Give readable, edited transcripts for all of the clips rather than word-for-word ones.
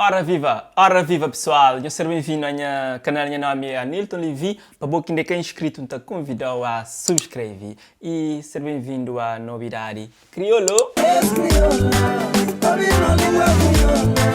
Ora viva! Ora viva pessoal! Nhos ser ben-vindo a nha canal nha nome é Anilton Levy pa bo ki inda ka inscrito nta convidau a subscreve e ser ben-vindo a nobidadi kriolo! Es kriola, pa mi no lingua kriola,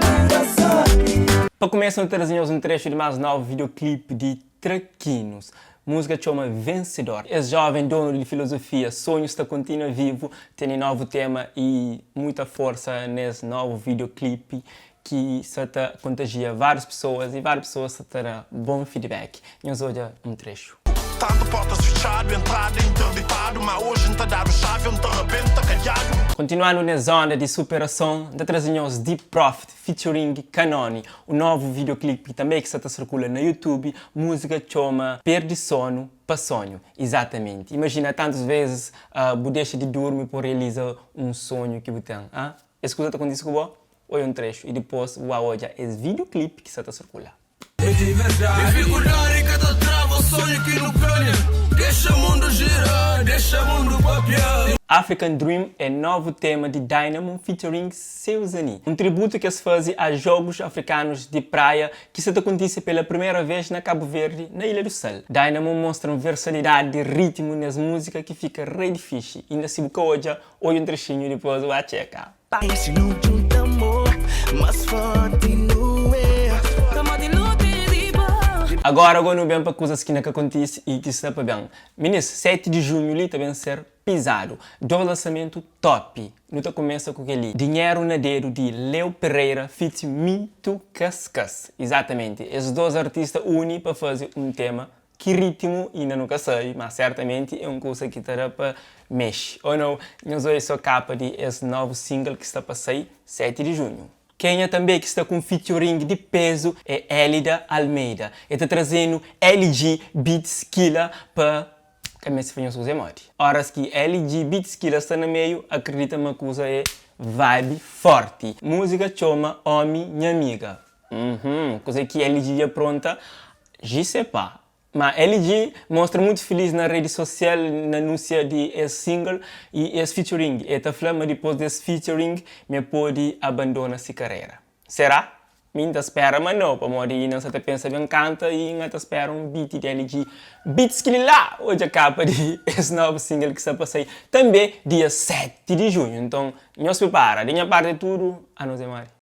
lingua sabi. Pa kumesa nu ta traze nhos un trechu di más novu videoclip di Trakinos. Múzika txoma Vencedor. Es joven donu di filozofia, sonhus ta kontinua vivu, tene novu tema y muita forsa nes novu videoclip ki sa ta kontajia várius pesoas y várius pesoas sa ta da bon feedback. Nhos odja un trechu. Tantu portas fitxadu, entrada interditadu Ma oji N ta dadu xavi ô N ta rabenta kadiadu. Kontinuandu nes onda di superason, N ta traze nhos Deep Prophet featuring Kanony, un novu videoclip tanbe ki sa ta sirkula na YouTube, múzika txoma Perdi Sonu pa Sonhu. Izatamenti. Imajina tantus vezis bu dexa di durmi pa realiza un sonhu ki bu ten. Ah? Es kuza ta kontise ku bo? Odja un trechu i dipôs bu ba odja es videoclip ki sa ta sirkula. É di verdadi. Dificuldadi ka ta trava sonhu ki nu plania Dexa mundu gira, dexa mundu papia. African Dream é novu tema di Dynamo featuring Seuzani, un tributu ki es faze a Jogos Africanos di Praia ki sa ta kontise pela primera vez na Kabu Verdi, na Ilha do Sal. Dynamo mostra un versalidadi di ritmu nes múzika ki fika rei di fixi, inda si bu ka odja, odja un trexinhu dipôs bu ba txeka. Pa! Si nu djunta amor, más forti nu é. Pamodi nu ten di bo. Agora go nu ben pa kuzas ki na ka kontise y ki sta pa ben. Minis, 7 di junhu li ta ben ser pizadu. 2 lansamentu top. Nu ta kumesa ku kel-li, Dinheru na Dedu di Leo Pereira feat Mintu Kaskas. Izatamenti, es 2 artista uni pa faze un tema Ki ritmu inda nu ka sabe, ma sertamenti é un kusa ki ta da pa mexe. Ou nau, nhos odja so kapa di es novu single ki sta pa sai 7 di junhu. Kenha tanbe ki sta ku un featuring di pezu é Elida Almeida. E ta traze-nu LG Beats Killa pa ka meste fla nhos kuza é modi. Oras ki LG Beats Killa sta na meiu, akredita ma kuza é vibe forti. Múzika txoma Omi Nha Amiga. Uhum, kuze ki LG dja pronta JC pá. Ma LG mostra mutu feliz na redi sosial na anunsia di es single y es featuring. E ta fla ma dipos des featuring ma e podi abandona si karera. Será? Mi N ta spera ma nau, pamodi inda N sa ta pensa ben kanta y N ta spera un beat di LG Beats ki li la! Odja kapa di es novu single ki sta pa sai tanbe dia 7 di junhu. Nton nhos pripara. Di nha parti é tudu. Anos é modi.